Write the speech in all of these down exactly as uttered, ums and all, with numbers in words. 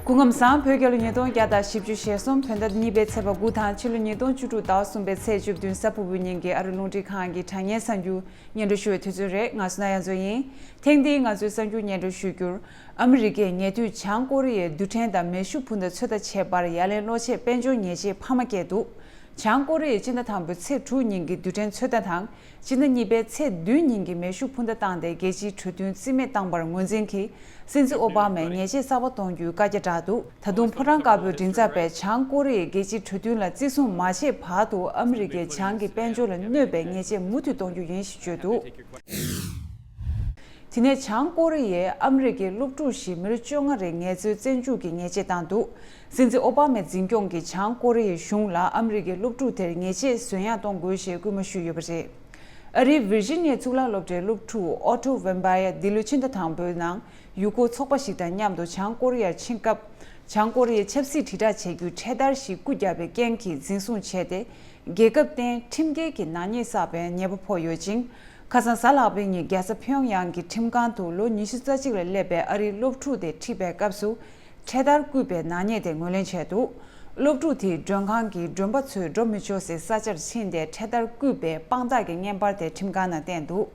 སྐུ་ཁམས་བཟང་། བོད་རྒྱལ་ལོ་ཉིས་སྟོང་བརྒྱ་དང་བཞི་བཅུ་ཞེ་གསུམ་བོད་ཟླ་གཉིས་པའི་ཚེས་པ་དགུ་དང་ཕྱི་ལོ་ཉིས་སྟོང་བཅུ་དྲུག་ཟླ་བ་གསུམ་པའི་ཚེས་བཅུ་བདུན་གཟའ་ཕུར་བུའི་ཉིན་གྱི་ཨ་རི་རླུང་འཕྲིན་ཁང་གི་དྲ་བརྙན་གསར་འགྱུར་སྙན་སྒྲོན་ཞུ་བའི་དུས་ཚོད་རེད། ང་བསོད་ནམས་དབྱངས་མཚོ་ཡིན། ཐེངས་འདིའི་ང་ཚོའི་གསར་འགྱུར་སྙན་སྒྲོན་ཞུ་རྒྱུར། ཨ་མི་རི་ཀས་ཉེ་དུས་བྱང་ཀོ་རི་ཡའི་རྡུལ་ཕྲན་དང་མེ་ཤུགས་འཕུར་མདའ་ཚོད་ལྟ་བྱས་པར་ཡ་ལན་སློག་ཆེད་དཔལ་འབྱོར་ཉེས་ཆད་འཕར་མ་བཀལ་འདུག་བྱང་ཀོ་རི་ཡས་སྤྱི་ཟླ་དང་པོའི་ཚེས་དྲུག་ཉིན་གྱི་རྡུལ་ཕྲན་ཚོད་ལྟ་དང་། སྤྱི་ཟླ་གཉིས་པའི་ཚེས་བདུན་ཉིན་གྱི་མེ་ཤུགས་འཕུར་མདའ་བཏང་སྟེ་རྒྱལ་སྤྱིའི་གྲོས་མཐུན་རྩིས་མེད་བཏང་བར་ངོས་འཛིན་གྱིས། སྲིད་འཛིན་ཨོ་བྷ་མས་ཉེས་ཆད་གསར་པ་གཏོང་རྒྱུའི་བཀའ་རྒྱ་བསྒྲགས་འདུག་ད་དུང་ཕོ་བྲང་དཀར་པོའི་མགྲིན་ཚབ་པས་བྱང་ཀོ་རི་ཡས་རྒྱལ་སྤྱིའི་གྲོས་མཐུན་ལ་བརྩི་སྲུང་མ་བྱས་བར་དུ་ཨ་མི་རི་ཀས་བྱང་གི་དཔལ་འབྱོར་ལ་གནོད་པའི་ཉེས་ཆད་མུ་མཐུད་གཏོང་རྒྱུ་ཡིན་ཞེས་བརྗོད་འདུག་དེ་ནས་བྱང་ཀོ་རི་ཡས་ཨ་མི་རི་ཀའི་སློབ་ཕྲུག་བཞི་མི་ལོ་བཅོ་ལྔ་རེར་ངལ་རྩོལ་བཙོན་འཇུག་གི་ཉེས་ཆད་བཏང་འདུག་སྲིད་འཛིན་ཨོ་བྷ་མས་འཛིན་སྐྱོང་གི་བྱང་ཀོ་རི་ཡའི་གཞུང་ལ་ཨ་མི་རི་ཀའི་སློབ་ཕྲུག་དེར་ཉེས་ཆད་བཟོད་ཡངས་གཏོང་དགོས་ཞེས་སྐུལ་མ་ཞུས་ཡོད་པ་རེད། ཨ་རིའི་ཝིར་ཇི་ནི་ཡའི་གཙུག་ལག་སློབ་གྲྭའི་སློབ་ཕྲུག་ཨོ་ཊོ་ཝེན་པ་ཡ་འདི་ལོའི་ཕྱི་ཟླ་དང་པོའི་ནང་ཡུལ་སྐོར་ཚོགས་པ་ཞིག་དང་མཉམ་དུ་བྱང་ཀོ་རི་ཡར་ཕྱིན་སྐབས། བྱང་ཀོ་རི་ཡའི་ཆབ་སྲིད་དྲིལ་བསྒྲགས་བྱེད་རྒྱུའི་འཕྲེད་དར་ཞིག་རྐུ་བརྒྱབ་པའི་རྐྱེན་གྱིས་འཛིན་བཟུང་བྱས་ཏེ། རྒྱལ་ཁབ་སྟེང་ཁྲིམས་འགལ་གྱི་ནག་ཉེས་བསགས་པའི་ཉེས་པ་ཕོག་ཡོད་ཅིང་། ཁ་སང་གཟའ་ལྷག་པའི་ཉིན་རྒྱལ་ས་ཕིའུ་ཡང་གི་ཁྲིམས་ཁང་དུ་ལོ་ཉི་ཤུ་རྩ་གཅིག་ལ་སླེབས་པའི་ཨ་རིའི་སློབ་ཕྲུག་དེ་ཁྲིད་པའི་སྐབས་སུ། འཕྲེད་དར་བརྐུས་པའི་ནག་ཉེས་དེ་ངོས་ལེན་བྱས་འདུག་སློབ་ཕྲུག་དེས་མགྲོན་ཁང་གི་མགྲོན་པོ་ཚོས་འགྲོ་མི་ཆོག་ཟེར་ས་ཆར་ཕྱིན་ཏེ་འཕྲེད་དར་བརྐུས་པའི་དཔང་རྟགས་ཀྱི་བརྙན་པར་དེ་ཁྲིམས་ཁང་ནང་བསྟན་འདུག་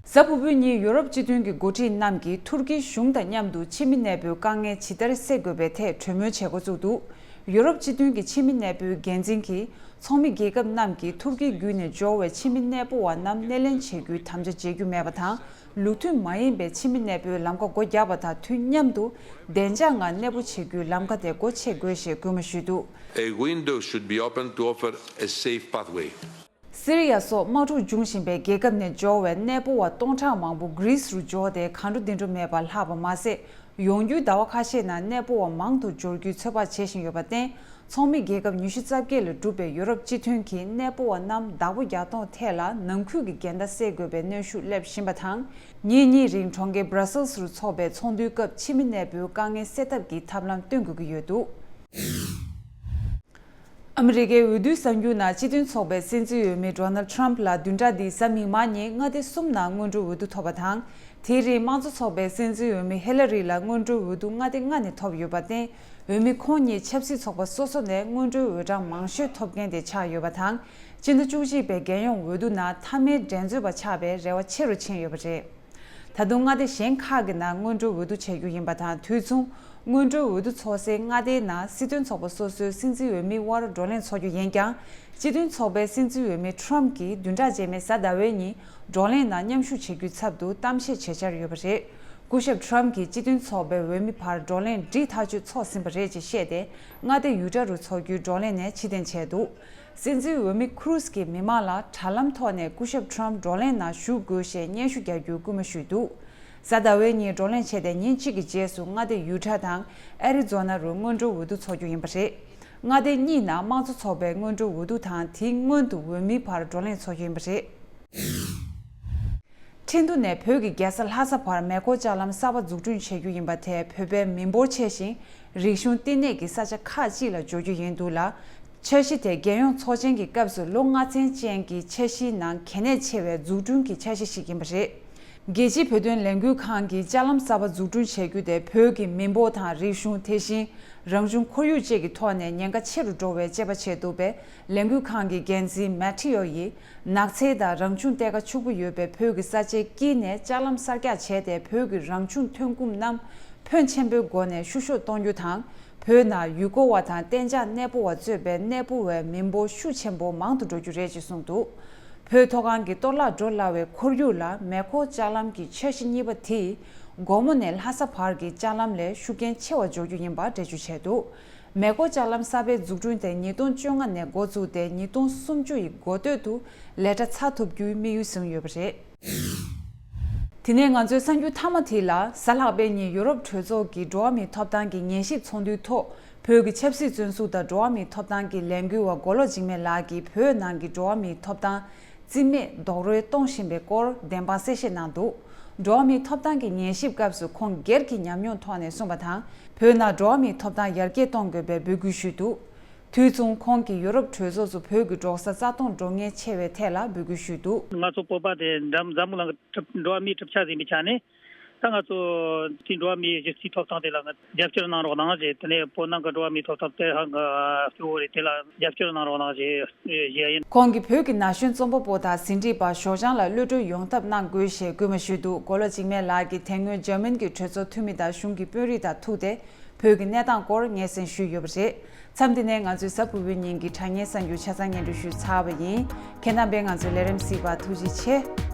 གཟའ་ཕུར་བུའི་ཉིན་ཡུ་རོབ་སྤྱི་མཐུན་གྱི་འགོ་ཁྲིད་རྣམས་ཀྱིས་ཐུར་ཀིའི་གཞུང་དང་མཉམ་དུ་ཕྱི་མི་གནས་སྤོའི་དཀའ་ངལ་ཇི་ལྟར་སེལ་དགོས་པའི་ཐད་གྲོས་མོལ་བྱེད་འགོ་བཙུགས་འདུག་ཡུ་རོབ་སྤྱི་མཐུན་གྱི་ཕྱི་མི་གནས་སྤོའི་འགན་འཛིན་གྱིས་ཚོགས་མི་རྒྱལ་ཁབ་རྣམས་ཀྱིས་ཐུར་ཀི་བརྒྱུད་ནས་འབྱོར་བའི་ཕྱི་མི་གནས་སྤོ་བ་རྣམས་སྣེ་ལེན་བྱེད་རྒྱུའི་དམ་བཅའ་བརྗེད་རྒྱུ་མེད་པ་དང་། ལུགས་མཐུན་མ་ཡིན་པའི་ཕྱི་མི་གནས་སྤོའི་ལམ་ཁ་སྒོ་བརྒྱབ་པ་དང་དུས་མཉམ་དུ་བདེ་འཇགས་ངང་གནས་སྤོ་བྱེད་རྒྱུའི་ལམ་ཁ་དེ་སྒོ་ཕྱེ་དགོས་ཞེས་སྐུལ་མ་ཞུས་འདུག A window should be open to offer a safe pathway. སི་རི་ཡ་སོགས་དམག་འཁྲུག་འབྱུང་བཞིན་པའི་རྒྱལ་ཁབ་ནས་འབྱོར་བའི་གནས་སྤོ་བ་སྟོང་ཕྲག་མང་པོ་གྷི་རིས་རུ་འབྱོར་ཏེ་གང་འགྲོ་དེ་འགྲོ་མེད་པར་ལྷག་པ་མ་ཟད། ཡོང་རྒྱུའི་ཟླ་བ་ཁ་ཤས་ནང་གནས་སྤོ་བ་མང་དུ་འབྱོར་རྒྱུའི་ཚོད་དཔག་བྱེད་བཞིན་ཡོད་པར་བརྟེན། ཚོགས་མི་རྒྱལ་ཁབ་ཉི་ཤུ་རྩ་བརྒྱད་ལས་གྲུབ་པའི་ཡུ་རོབ་སྤྱི་མཐུན་གྱིས་གནས་སྤོ་བ་རྣམས་བདག་པོ་རྒྱག་སྟངས་ཐད་ལ་ནང་ཁུལ་གྱི་འགལ་ཟླ་སེལ་དགོས་པའི་གནོན་ཤུགས་སླེབས་བཞིན་པ་དང་། ཉིན་གཉིས་རིང་གྲོང་ཁྱེར་Brussels རུ་འཚོགས་པའི་ཚོགས་འདུའི་སྐབས་ཕྱི་མི་གནས་སྤོའི་དཀའ་ངལ་སེལ་ཐབས་ཀྱི་ཐབས་ལམ་སྟོན་དགོས་ཀྱི་ཡོད་འདུག་ཨ་མི་རི་ཀའི་འོས་བསྡུའི་གསར་འགྱུར་ནང་སྤྱི་མཐུན་ཚོགས་པའི་སྲིད་འཛིན་འོས་མི་Donald Trump ལ་བདུན་ཕྲག་འདིའི་གཟའ་མིག་དམར་ཉིན་མངའ་སྡེ་གསུམ་ནང་སྔོན་འགྲོའི་འོས་བསྡུ་ཐོབ་པ་དང་། དེའི་རིང་དམངས་གཙོ་ཚོགས་པའི་སྲིད་འཛིན་འོས་མི་ཧི་ལ་རི་ལ་སྔོན་འགྲོའི་འོས་བསྡུ་མངའ་སྡེ་ལྔ་ནས་ཐོབ་ཡོད་པར་བརྟེན། འོས་མི་ཁོང་ཉིད་ཆབ་སྲིད་ཚོགས་པ་སོ་སོ་ནས་སྔོན་འགྲོའི་འོས་གྲངས་མང་ཤོས་ཐོབ་མཁན་དེ་ཆགས་ཡོད་པ་དང་། སྤྱི་ཟླ་བཅུ་གཅིག་པའི་རྒྱལ་ཡོངས་འོས་བསྡུ་ནང་མཐའ་མའི་འགྲན་རྩོད་པ་ཆགས་པའི་རེ་བ་ཆེ་རུ་ཕྱིན་ཡོད་པ་རེད། ད་དུང་མངའ་སྡེ་གཞན་ཁག་གི་ནང་སྔོན་འགྲོའི་འོས་བསྡུ་བྱེད་རྒྱུ་ཡིན་པ་དང་། དུས་མཚུངས་སྔོན་འགྲོའི་འོས་བསྡུ་ཚོགས་སའི་མངའ་སྡེའི་ནང་སྲིད་དོན་ཚོགས་པ་སོ་སོའི་སྲིད་འཛིན་འོས་མིའི་དབར་བགྲོ་གླེང་འཚོགས་རྒྱུ་ཡིན་ཀྱང་། སྤྱི་མཐུན་ཚོགས་པའི་སྲིད་འཛིན་འོས་མི་Trump གྱིས་བདུན་ཕྲག་རྗེས་མའི་གཟའ་ཟླ་བའི་ཉིན་བགྲོ་གླེང་ནང་མཉམ་ཞུགས་བྱེད་རྒྱུའི་ཚབ་ཏུ་གཏམ་བཤད་བྱེད་འཆར་ཡོད་པ་རེད། སྐུ་ཞབས་Trump གྱིས་སྤྱི་མཐུན་ཚོགས་པའི་འོས་མི་བར་བགྲོ་གླེང་སྒྲིག་ཐག་གཅོད་ཚོགས་ཟིན་པ་རེད་ཅེས་བཤད་དེ། མངའ་སྡེ་ཡུ་ཊ་རུ་འཚོགས་རྒྱུའི་བགྲོ་གླེང་ནས་ཕྱིར་འཐེན་བྱས་འདུག་སྲིད་འཛིན་འོས་མི་Cruz གྱིས་མི་མང་ལ་དྲ་ལམ་ཐོག་ནས་སྐུ་ཞབས་Trump་བགྲོ་གླེང་ནང་ཞུགས་དགོས་ཞེས་སྙན་ཞུ་རྒྱག་རྒྱུའི་སྐུལ་མ་ཞུས་འདུག་གཟའ་ཟླ་བའི་ཉིན་བགྲོ་གླེང་བྱས་ཏེ་ཉིན་གཅིག་གི་རྗེས་སུ་མངའ་སྡེ་ཡུ་ཊ་དང་ཨེ་རི་ཛོ་ན་རུ་སྔོན་འགྲོའི་འོས་བསྡུ་འཚོགས་རྒྱུ་ཡིན་པ་རེད། མངའ་སྡེ་གཉིས་ནང་དམངས་གཙོ་ཚོགས་པའི་སྔོན་འགྲོའི་འོས་བསྡུ་དང་དེའི་སྔོན་དུ་འོས་མིའི་བར་བགྲོ་གླེང་འཚོགས་རྒྱུ་ཡིན་པ་རེད། ཁྲིན་ཏུ་ནས་བོད་ཀྱི་རྒྱལ་ས་ལྷ་ས་བར་མེ་འཁོར་ལྕགས་ལམ་གསར་པ་འཛུགས་སྐྲུན་བྱེད་རྒྱུ་ཡིན་པ་དེ་བོད་པའི་མི་འབོར་ཆེ་ཞིང་རིག་གཞུང་བསྟི་གནས་ཀྱི་ས་ཆ་ཁག་ཅིག་ལ་འཇོག་རྒྱུ་ཡིན་འདུག་ལ། འཆར་གཞི་དེ་རྒྱལ་ཡོངས་ཚོགས་ཆེན་གྱི་སྐབས་སུ་ལོ་ལྔ་ཚན་ཅན་གྱི་འཆར་གཞིའི་ནང་གལ་གནད་ཆེ་བའི་འཛུགས་སྐྲུན་གྱི་འཆར་གཞི་ཞིག་ཡིན་པ་རེད། རྒྱལ་སྤྱིའི་བོད་དོན་ལས་འགུལ་ཁང་གིས་ལྕགས་ལམ་གསར་པ་འཛུགས་སྐྲུན་བྱེད་རྒྱུ་དེ་བོད་ཀྱི་མི་འབོར་དང་རིག་གཞུང་། དེ་བཞིན་རང་བྱུང་ཁོར་ཡུག་བཅས་ཀྱི་ཐོག་ནས་ཉེན་ཁ་ཆེ་རུ་འགྲོ་བའི་དཔྱད་པ་བྱས་འདུག་པས། ལས་འགུལ་ཁང་གི་འགན་འཛིན་Matteo ཡིས། ནགས་ཚལ་དང་རང་བྱུང་གཏེར་ཁ་ཕྱུག་པོ་ཡོད་པའི་བོད་ཀྱི་ས་ཆའི་དཀྱིལ་ནས་ལྕགས་ལམ་གསར་རྒྱག་བྱས་ཏེ། བོད་ཀྱི་རང་བྱུང་ཐོན་ཁུངས་རྣམས་ཕོན་ཆེན་པོའི་སྒོ་ནས་བཤུ་གཞོག་གཏོང་རྒྱུ་དང་། བོད་ནང་ཡུལ་སྐོར་བ་དང་གཏན་འཇགས་གནས་སྤོ་བ་གཙོས་པའི་གནས་སྤོ་བའི་མི་འབོར་ཤུགས་ཆེན་པོ་མང་དུ་འགྲོ་རྒྱུ་རེད་ཅེས་གསུངས་འདུག་བོད་མཐོ་སྒང་གི་གཏོར་བརླག་འགྲོ་སླ་བའི་ཁོར་ཡུག་ལ་མེ་འཁོར་ལྕགས་ལམ་གྱི་འཆར་གཞི་གཉིས་པ་དེས། དགོང་མོ་ནས་ལྷ་ས་བར་གྱི་ལྕགས་ལམ་ལས་ཤུགས་རྐྱེན་ཆེ་བ་འཇོག་རྒྱུ་ཡིན་པ་འགྲེལ་བརྗོད་བྱས་འདུག་མེ་འཁོར་ལྕགས་ལམ་གསར་པའི་འཛུགས་སྐྲུན་དེ་ཉིས་སྟོང་བཅོ་ལྔ་ནས་འགོ་བཙུགས་ཏེ། ཉིས་སྟོང་སུམ་ཅུ་ཡི་འགོ་སྟོད་དུ་ལས་གྲྭ་ཚར་ཐུབ་རྒྱུའི་དམིགས་ཡུལ་བཟུང་ཡོད་པ་རེད། དེ་ནས་ང་ཚོའི་གསར་འགྱུར་མཐའ་མ་དེ་ལ། གཟའ་ལྷག་པའི་ཉིན་ཡུ་རོབ་གྲོས་ཚོགས་ཀྱི་འགྲོ་བ་མིའི་ཐོབ་ཐང་གི་ཉན་ཞིབ་ཚོགས་འདུའི་ཐོག་བོད་ཀྱི་ཆབ་སྲིད་བཙོན་ཟུར་དང་འགྲོ་བ་མིའི་ཐོབ་ཐང་གི་ལས་འགུལ་བ་མགོ་ལོག་འཇིགས་མེད་ལགས་ཀྱིས་བོད་ནང་གི་འགྲོ་བ་མིའི་ཐོབ་ཐང་རྩིས་མེད་རྡོག་རོལ་གཏོང་བཞིན་པའི་སྐོར་བདེན་དཔང་གསལ་བཤད་གནང་འདུག་འགྲོ་བ་མིའི་ཐོབ་ཐང་གི་ཉན་ཞིབ་སྐབས་སུ་ཁོང་སྒེར་གྱི་ཉམས་མྱོང་ཐོག་ནས་གསུངས་པ་དང་། བོད་ནང་འགྲོ་བ་མིའི་ཐོབ་ཐང་ཡར་རྒྱས་གཏོང་དགོས་པའི་འབོད་སྐུལ་ཞུས་འདུག་དུས་མཚུངས་ཁོང་གིས་ཡུ་རོབ་གྲོས་ཚོགས་སུ་བོད་ཀྱི་འབྲོག་ས་རྩ་སྟོངས་འགྲོ་ངེས་ཆེ་བའི་ཐད་ལ་འབོད་སྐུལ་ཞུས་འདུག་ང་ཚོ་བོད་པ་དེ་འཛམ་འཛམ་བུ་གླིང་གི་གྲུབ་འགྲོ་བ་མིའི་གྲུབ་ཆ་ཟིན་པའི་ཆ་ནས། ད་ང་ཚོ་དེ་འགྲོ་བ་མིའི་གཞི་རྩའི་ཐོབ་ཐང་དེ་ལ་རྒྱབ་སྐྱོར་གནང་རོགས་གནང་ཞེས། དེ་ནས་བོད་ནང་གི་འགྲོ་བ་མིའི་ཐོབ་ཐང་དེ་ཧ་ཅང་གཙོ་བོ་རེད། དེ་ལ་རྒྱབ་སྐྱོར་གནང་རོགས་གནང་ཞེས་ཞུ་ཡ་ཡིན། ཁོང་གིས་བོད་ཀྱི་ན་གཞོན་རྩོམ་པ་པོ་དང་ཟིན་བྲིས་པ་ཞོགས་ལྗང་ལ་གློད་གྲོལ་ཡོང་ཐབས་གནང་དགོས་ཞེས་སྐུལ་མ་ཞུས་འདུག། མགོ་ལོག་འཇིགས་མེད་ལགས་ཀྱིས་དེ་སྔོན་འཇར་མན་གྱི་གྲོས་ཚོགས་འཐུས་མི་དང་གཞུང་གི་དཔོན་རིགས་དང་ཐུག་སྟེ། བོད་ཀྱི་གནས་སྟངས་སྐོར་སྙན་སེང་ཞུས་ཡོད་པ་རེད། མཚམས་འདི་ནས་ང་ཚོའི་གཟའ་ཕུར་བུའི་ཉིན་གྱི་དྲ་བརྙན་གསར་འགྱུར་ཆ་ཚང་སྙན་སྒྲོན་ཞུས་ཚར་བ་ཡིན། ཁྱེད་རྣམ་པས་ང་ཚོའི་ལས་རིམ་གཟིགས་པར་ཐུགས་རྗེ་ཆེ།